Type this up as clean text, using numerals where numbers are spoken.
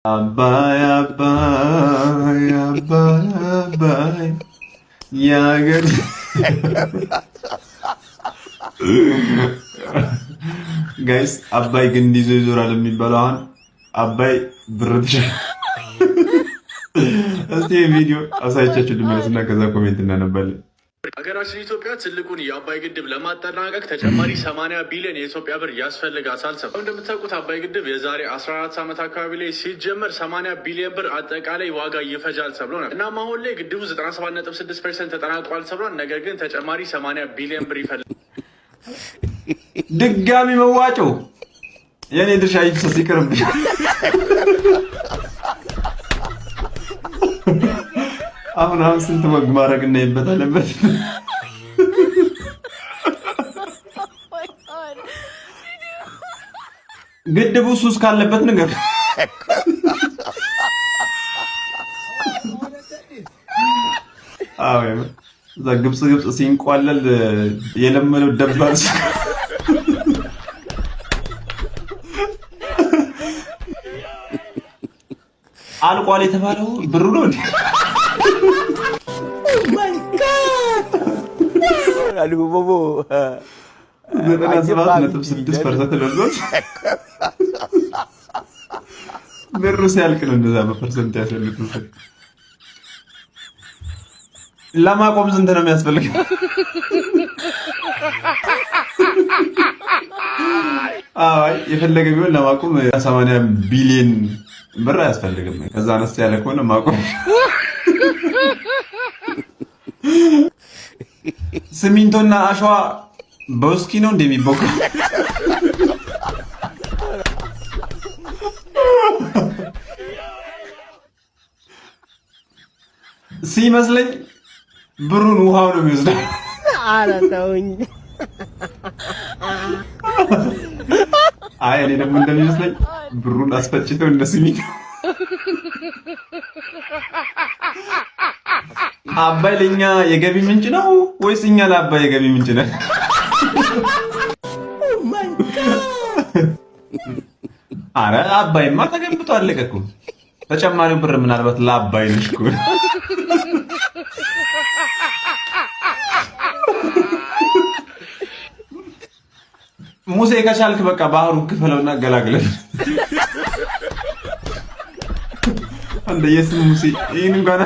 አባይ አባይ አባይ አባይ የሀገር guys፣ አባይ ግንድ ይዞ ይዞራል የሚባለው አሁን አባይ ብር። እስቲ ቪዲዮ አሳይቻችሁ ልመለስና ከዛ comment እናነባለን። ሀገራችን ኢትዮጵያ ትልቁን የአባይ ግድብ ለማጠናቀቅ ተጨማሪ 80 ቢሊዮን የኢትዮጵያ ብር ያስፈልጋታል ተብሏል። እንደምታውቁት አባይ ግድብ የዛሬ 14 ዓመት አካባቢ ላይ ሲጀመር 80 ቢሊዮን ብር አጠቃላይ ዋጋ ይፈጃል ተብሎ ነበር። እናም አሁን ላይ ግድቡ 97.6% ተጠናቋል ተብሏል። ነገር ግን ተጨማሪ 80 ቢሊዮን ብር ይፈልጋል። ድጋሚ መዋጮ፣ የእኔ ድርሻ ይፍሰስ፣ ይቅርብሽ። አሁን አሁን ስንት ወግ ማድረግ እናይበታለበት። ግድቡ ሱስ ካለበት ነገር። አዎ፣ እዛ ግብጽ ግብጽ ሲንቋለል የለመደው ደባል አልቋል የተባለው ብሩ ነው እንዴ? 97.6% ደርሶት ብሩ ሲያልቅ ነው እንደዛ በ percent ያሰሉት። ለማቆም ስንት ነው የሚያስፈልገው? አይ፣ የፈለገ ቢሆን ለማቆም 80 ቢሊዮን ብር አያስፈልግም። ከዛ አነስ ያለ ከሆነ ማቆም። ሲሚንቶና አሸዋ በውስኪ ነው እንደሚቦካው? ሲመስለኝ ብሩን ውሃው ነው የሚወስደው። ኧረ ተውኝ። አይ፣ እኔ ደግሞ እንደሚመስለኝ ብሩን አስፈጭተው እንደ ሲሚንቶ። አባይ ለኛ የገቢ ምንጭ ነው ወይስ እኛ ለአባይ የገቢ ምንጭ ነን? አረ አባይማ ተገንብቶ አለቀ እኮ። ተጨማሪው ብር ምናልባት ለአባይ ነሽ እኮ። ሙሴ ከቻልክ በቃ ባህሩን ክፈለውና ገላግለን። እንደ የስም ሙሴ ይህን እንኳን